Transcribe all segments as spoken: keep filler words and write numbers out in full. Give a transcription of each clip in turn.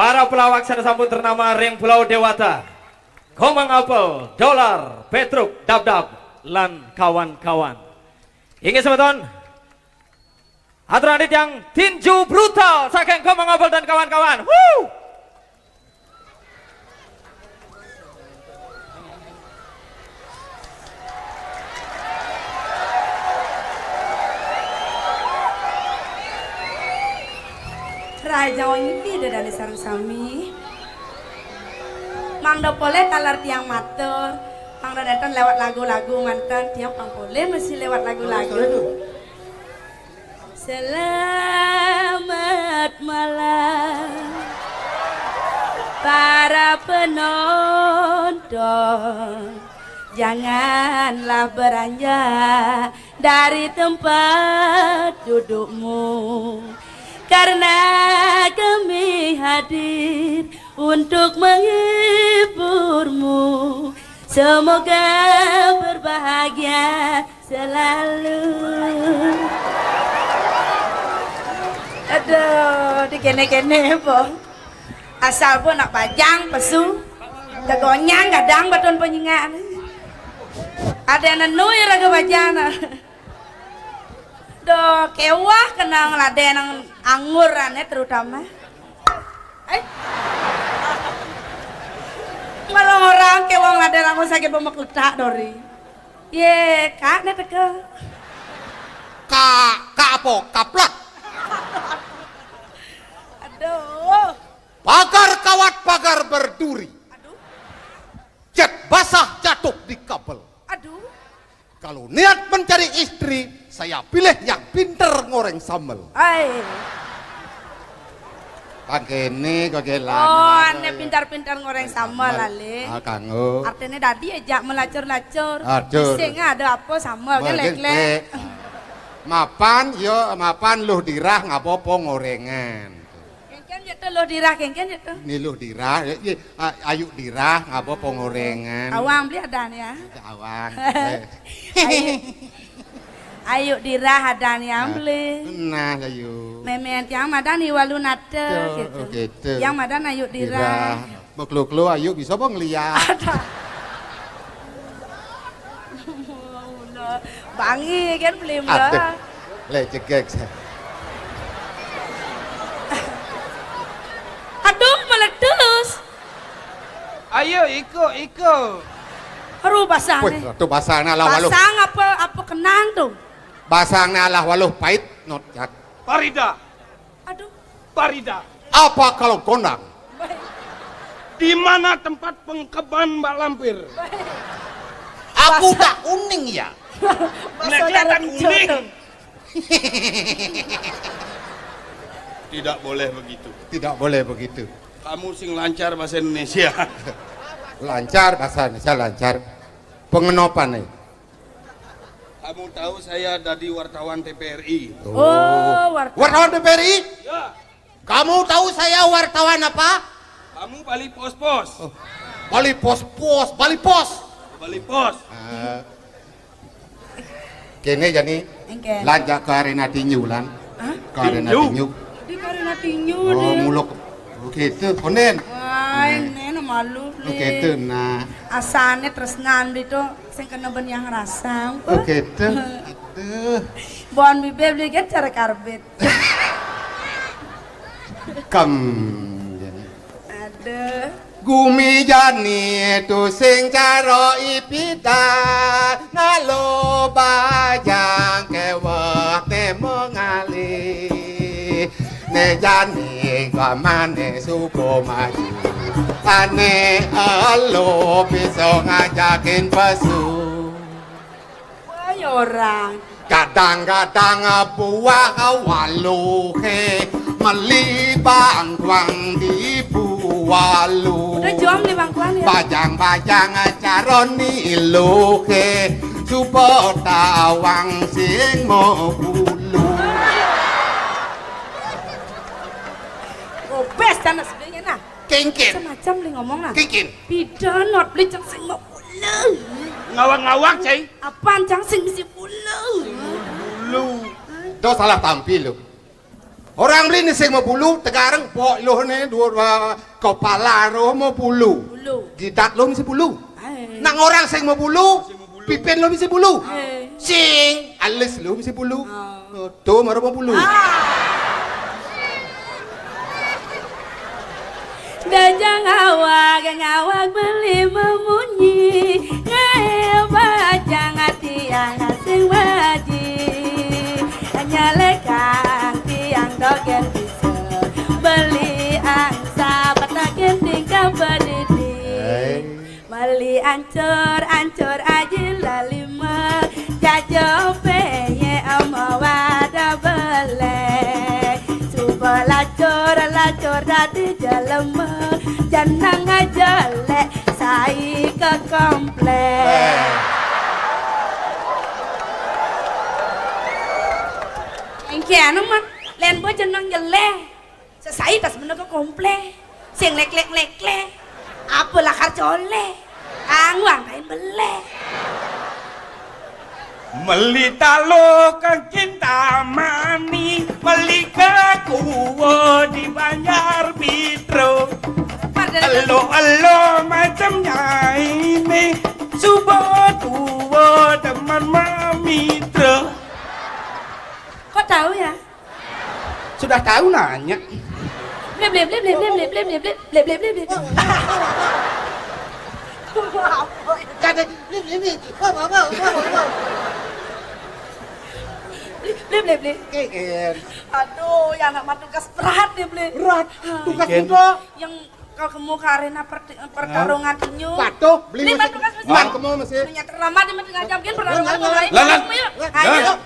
Para pelawak sané sampun ternama ring Pulau Dewata. Komang Apel, Dolar, Petruk, Dabdab, lan kawan-kawan. Inggih semeton. Aturane tiang tinju brutal saking Komang Apel dan kawan-kawan. Wuh! Raja Wangidi dadane sareng sami. Mangda polih taler tiang matur. Mangda nenten lewat lagu-lagu manten, tiang pang polih mesti lewat lagu-lagu. Selamat malam para penonton. Janganlah beranjak dari tempat dudukmu, karena kami hadir untuk menghiburmu. Semoga berbahagia selalu. Aduh, di kene-kene, Bong. Asal pun nak bajang, pesu. Tegonyang, gadang, batun penyingan. Ada yang nenu ya raga bajang. Duh, kewah kena ngeladen anggur ane terutama. Eh. Malah orang kewah ngeladen anggur sakit bemekutak, Dori. Ye, Kak, ne teka. Kak, Kak apa? Kaplak. Aduh. Pagar kawat, pagar berduri. Aduh. Cat basah jatuh di kabel. Aduh. Kalau niat mencari istri, saya pilih yang pinter ngoreng sambel. Hai. Kang kene kok gelan. Oh, ane pintar-pintar ngoreng sambel, ale. Ah, kanggo. Artine dadi ajak melacur-lacur. Acur. Sing ada apa sambel ke lek-lek. Mapan, yo, mapan luh dirah ngapa apa ngorengan. Kengken ya to, luh dirah, kengken ya to. Ni luh dirah, ya, ya, a-, ayu dirah ngapa apa ngorengan. Awang beli ada nih ya. Awang. Eh. Ayu. Ayu dirah ada nih yang beli. Nah, ayu. Memen tiang madan iwalu nate gitu. Oh, gitu. Yang madan ayu dirah. Dirah. Bekluk-kluk ayu bisa apa ngeliat? Ada. Bangi kan beli mula. Aduh. Le cegek. Aduh, meletus. Ayo, iko, iko. Aduh, basang. Wih, aduh, basang alah waluh. Basang apa, apa kenang tuh? Basang alah waluh pait, not jak. Farida. Aduh. Farida. Apa kalau gondang? Baik. Di mana tempat pengkeban Mbak Lampir? Baik. Aku tak uning ya. Nek kelihatan uning. Tidak boleh begitu. Tidak boleh begitu. Kamu sing lancar bahasa Indonesia. Lancar bahasa Indonesia, lancar. Pengenopan nih. Kamu tahu saya dari wartawan T V R I. Oh, wartawan. Wartawan T V R I? Ya. Kamu tahu saya wartawan apa? Kamu Bali Pos-Pos. Oh. Bali Pos-Pos, Bali Pos. Bali Pos. Ah. Kene jani. Engke. Lanjak ke arena tinju, lan. Hah? Ke arena tinju. Tinju? Di arena tinju. Oh, dia. Muluk. Oke, itu, konden. Wah, ini malu, oke, itu, nah. Asane tresnan itu sing kena ben yang rasa. Oke, itu. Aduh. Bon bibe beli kan cara karbit. Kam. Aduh. Gumi jani tusing cara ipita, ngalo bajang keweh te mengali. Ne jani kamane suko maju, ane elo bisa ngajakin pesu. Wah, ya orang. Kadang-kadang buah waluhe meli bangkuang di bualu. Udah, jom, beli bangkuang ya. Bajang-bajang caroni luhe, supo tawang sing mau bulu. Gobes tanah sebelahnya nah. Kengken. Macam-macam beli ngomong nah. Kengken. Pida not beli cang sing mau bulu. Ngawang-ngawang, cai. Apaan cang sing mesti bulu? Bulu. Do salah tampil lu. Orang beli ni sing mabulu, tegareng pok luh ni dua, dua kepala roh mabulu. Bulu. Jidat luh mesti bulu. Hai. Nang orang sing mabulu, pipin luh mesti bulu. Hai. Sing alis luh mesti bulu. Ah. Tuh, baru mabulu. Ah. Gajah ngawag, ngawag beli mamunyi. Ngae bajang tiang sing waji. Nyalekang tiang dogen bisa. Beli angsa petakin tingkah pendidik. Hai. Meli ancur, ancur aji lalima, jajo peye ama wada belek. Suba lacur, lacur dadi jelema, janang jelek, sai ke komplek. Engke anu mah, len bo jeneng jelek. Sesai tas mene ke komple. Sing lek-lek lek-lek. Apa lakar cole? Angwang kain belek. Meli taluh kang Kintamani, meli kekuwa di Banjar Pitra. Elo-elo macem nyaine, suba tuwa demen mamitra. Kok tahu ya? Sudah tahu nanya. Blip, blip, blip, blip, blip, blip, blip, blip, blip, blip, blip, blip, blip. Kata blip, blip, blip. Wah, wah, wah, wah, wah. Blip, blip, blip, blip. Keken. Aduh, ya anak mah tugas berat nih, Blip. Berat. Tugas Keken. Muda. Yang kalau kamu ke arena per-, pertarungan tinju. Patuh, beli Blip, masih. Tugas mesti. Man, kamu masih. Punya terlambat di tengah jam, kan pernah. Lan, lan, lan, lan. Lan, lan. Ayo. Lan.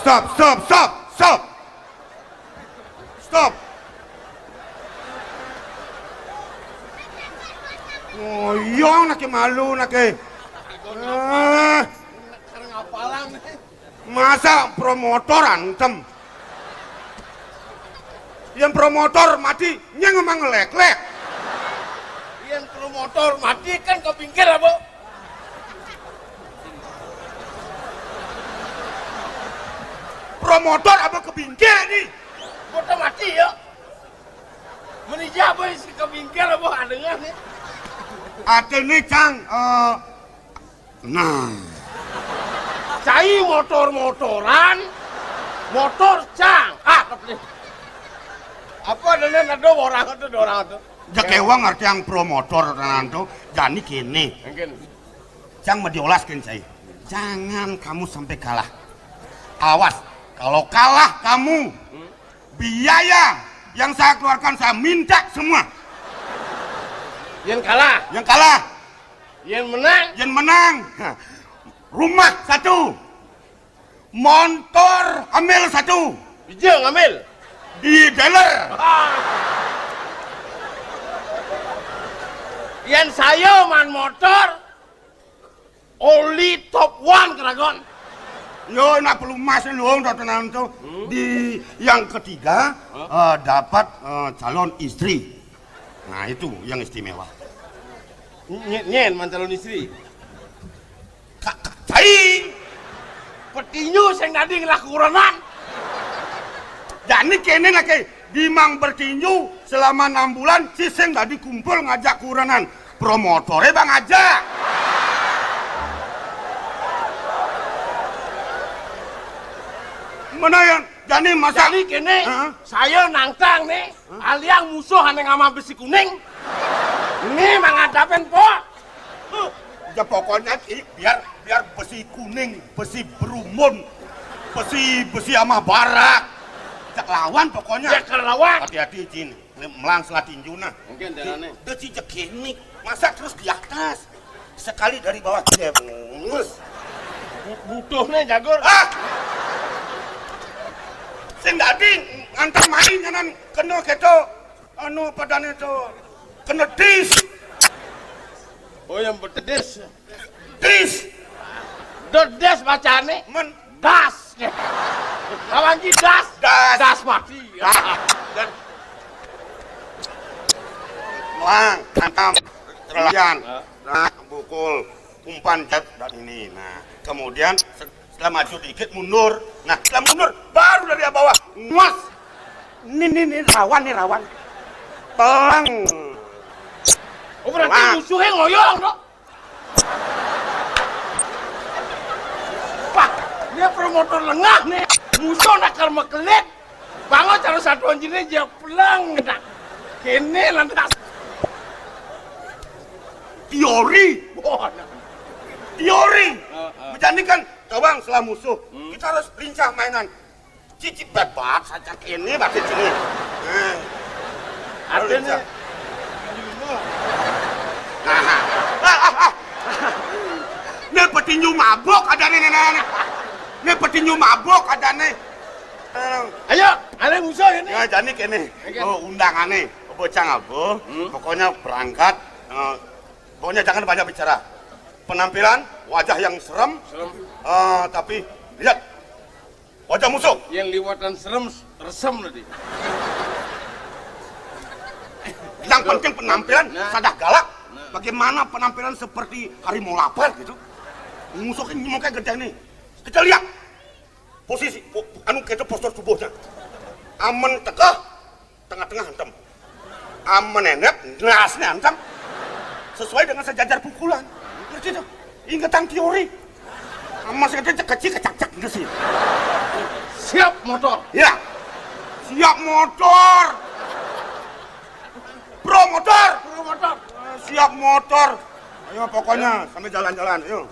Stop, stop, stop, stop. Stop. Ngoyong nake malu nake. Eh. Masa promotor antem? Yang promotor mati, nyeng emang ngelek-lek. Yang promotor mati kan ke pinggir apa? Promotor apa ke pinggir ni? Motor mati ya. Menija apa isi ke pinggir apa adengan ni? Ada ni cang, eh, Nah. Cai motor-motoran, motor cang. Ah, keplek. Apa ada nen ada orang itu, ada orang itu. Jakewang arti yang promotor tenan tuh. Jani kene. Mungkin. Cang mau diolaskan cai. Jangan kamu sampai kalah. Awas, kalau kalah kamu, biaya yang saya keluarkan saya minta semua. Yang kalah. Yang kalah. Yang menang. Yang menang. Rumah satu. Montor ambil satu. Ija ngambil. Di dealer. Ah. Yang saya man motor, oli top one keragon. Yo, nak perlu emas luang dah tenang tu. Hmm. Di yang ketiga, eh, dapat, eh, calon istri. Nah, itu yang istimewa. Nyen, nyen man calon istri. Ka-, ka-, cai. Petinju sing dadi ngelah kurenan. Jani kene nake, di mang bertinju selama enam bulan, si sing dadi kumpul ngajak kurenan. Promotore bang ajak. Mana yang jani masa? Jani kene, heeh. Saya nangkang nih. Aliang musuh ane ngama besi kuning. Ini menghadapin po. Ya pokoknya ki, biar, biar besi kuning, besi berumun, besi, besi ama barak. Cek lawan pokoknya. Cek lawan. Hati-hati, Jin. Melang salah tinju nah. Mungkin jalannya. Dia si jekinik. Masa terus di atas? Sekali dari bawah dia bungus. Bu-, butuhnya jagur. Ah! Sing dadi ngantar main nyanan kena keto anu padane to kena dis. Oh, yang betedes. Dis. Dedes bacane. Men Das. Lawan ki das. Das. Das mati. Ah. Dan Wah, hantam. Terlayan. Nah, pukul umpan jat dan ini. Nah, kemudian se-, setelah maju dikit mundur. Nah, setelah mundur baru dari bawah. Nguas. Ini, ini, ini rawan nih rawan. Pelang. Oh, berarti Wah. Musuhnya ngoyong dong. Wah, ini promotor lengah nih. Musuh nak kalau mekelit. Bangun cara satuan jenis dia pelang. Nah, kene lantas. Teori. Wah, nah. Teori. Heeh. Menjadikan gawang setelah musuh. Hmm. Kita harus lincah mainan. Cici bebas saja kene, berarti sini. Nah. Artinya Nah. Ah, ah, ah. Ini petinju mabok ada nih, nih, nih, nih. Ini petinju mabok ada nih. Eh. Ayo, ada musuh ini. Ya, jadi kene. Oke. Oh, undangan nih. Bocah ngabo. Hmm. Pokoknya berangkat. Eh, pokoknya jangan banyak bicara. Penampilan, wajah yang serem. Serem. Eh, tapi lihat wajah musuh. Yang liwatan serem, resem nanti. Yang penting penampilan Nah. Sadah galak. Nah. Bagaimana penampilan seperti harimau lapar gitu? Musuhnya mukanya gede nih. Kita lihat posisi, po-, anu kita postur tubuhnya. Amen tekeh, tengah-tengah hantem. Amen enet, ngelasnya hantem. Sesuai dengan sejajar pukulan. Ngerti tuh? Ingetan teori. Amen saya kecil kecil kecak-cak gitu sih. Siap motor. Ya. Siap motor. Pro motor. Pro motor. Siap motor. Ayo pokoknya sampai jalan-jalan, ayo.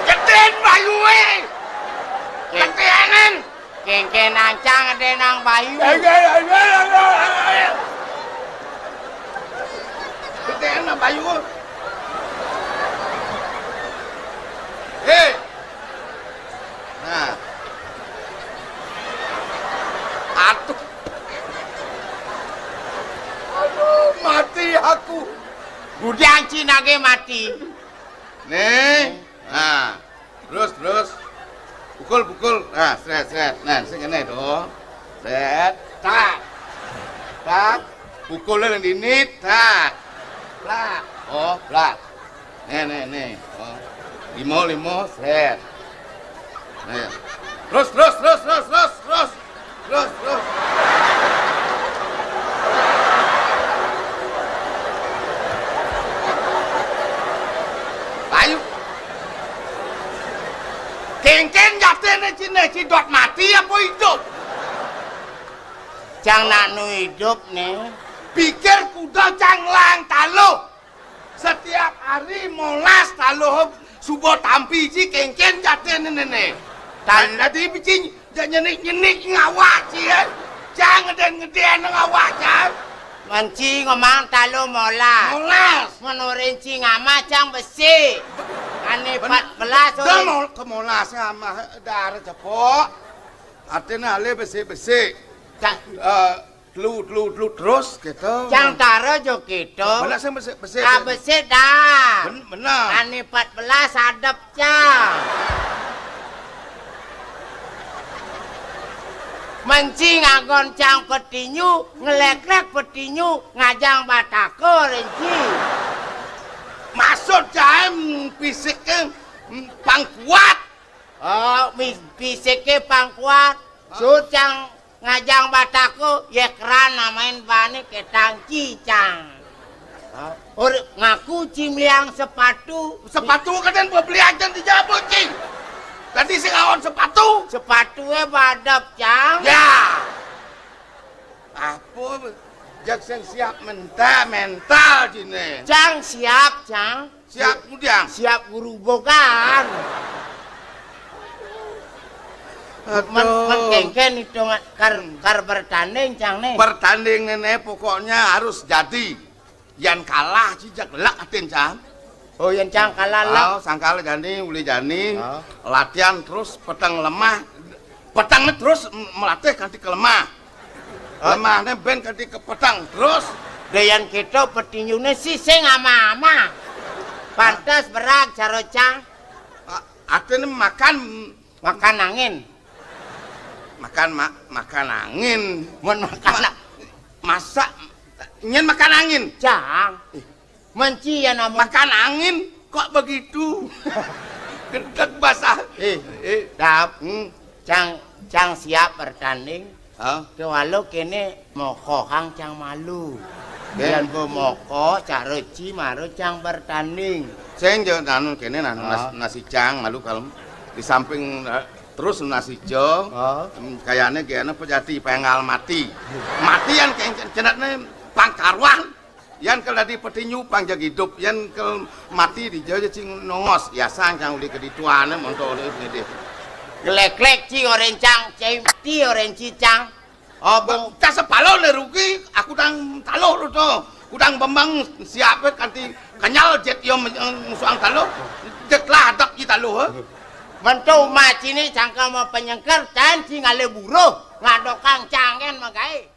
Gedén bayuné. Gedénan. Kéngkén ancang gedé nang bayu. Gedé nang bayu. Hé. Nah. Aduh. Aduh, mati aku. Budang Cina gé mati. Nih. Nah. Terus, terus. Pukul, pukul. Nah, sret, sret. Nah, sing kéné to. Sret. Tak. Tak. Pukulnya yang dini. Tak. Plak. Oh, plak. Nih, nih, nih. Oh. Limo, limo, sret. Nih. Terus, terus, terus, terus, terus, terus. Terus, terus. Ayo. Kéngkén jaténé Cina, cidot mati apa hidup? Cang nak nu hidup nih. Pikir kuda cang lang taluh. Setiap hari molas taluh subuh tampi ci kéngkén jaténé néné. Tan- Tadi biji nyenik-nyenik ngawak ci, eh. Cang ngedén-ngedén ngawak cang. Menci ngomong taluh molas. Molas. Menurin ci ngamah cang besi. Ané Ben-, empat belas dah orang. Mol-, ke molas ngamah darah cepok. Artinya alih besi-besi. Cang. Eh, Telu, telu, telu terus gitu. Cang tara jo kéto. Bener sing besik, besik. Ah, besik dah. Ben-, bener. Ané empat belas adep cang. Menci ngagon cang petinju, ngeléklék petinju, ngajang batako renci. Maksud cang fisiknya pang kuat. Oh, mi-, fisiké pang kuat. Sut cang ngajang batako, yé keran namain bané kétang cicang. Ora ngaku ci meliang sepatu. Sepatu kadén bebeli aja di Jabu, Ci. Tadi sing aon sepatu. Sepatué badep, Cang. Ya. Apa? Jak sing siap mental, mental jine. Cang siap, Cang. Siap, kemudian. Siap gerubogan. Men, men Aduh. Kéngkén hitungan kar, kar bertanding, Cang, né. Bertanding, Nenek, pokoknya harus jadi. Yan kalah, ci jak lek atin, Cang. Oh, yan Cang kalah lek. Oh, sangkal jani, uli jani. Oh. Latihan terus, peteng lemah. Peteng terus m-, melatih kanti ke lemah. Oh. Lemahné bén kanti ke peteng terus. Da yan kéto petinjuné sing ama-ama. Pantes berag, cara Cang. A-, atin makan. Makan angin. Makan ma-, makan angin. Mun makan Ma-, a- masa nyén makan angin? Cang. Ih. Menci ya namun. Makan angin kok begitu? Gedeg basah. Eh, eh, Dap. Hmm. Cang, Cang siap bertanding. Hah? Tuh, walau kéné mokohang Cang malu. Ké? Yan bo moko, cara ci maro Cang bertanding. Sing jo nanu kéné nanu nas-, Ah. nasi Cang malu kalau di samping, eh, terus nasi jo. Ah. Hmm, kayaknya kayaknya pejati pengal mati. Mati yan kayak cenatnya pangkaruan. Yan kel dadi petinju pang jag hidup, yan kel mati di jauh cing nongos, ya sang cang uli kedituane monto uli ngidih. Gelek-gelek ci oren Cang, ci mati oren ci Cang. Oh, bang. Cang sepalo le rugi, aku dang taluh lu to. Kudang bembang siap kanti kenyal jet yo musuang taluh. Jet lah adak ci taluh, eh. Mentu maci ni cangkel mau penyengker, can ci ngale buruh, ngadokang Cang kén magae.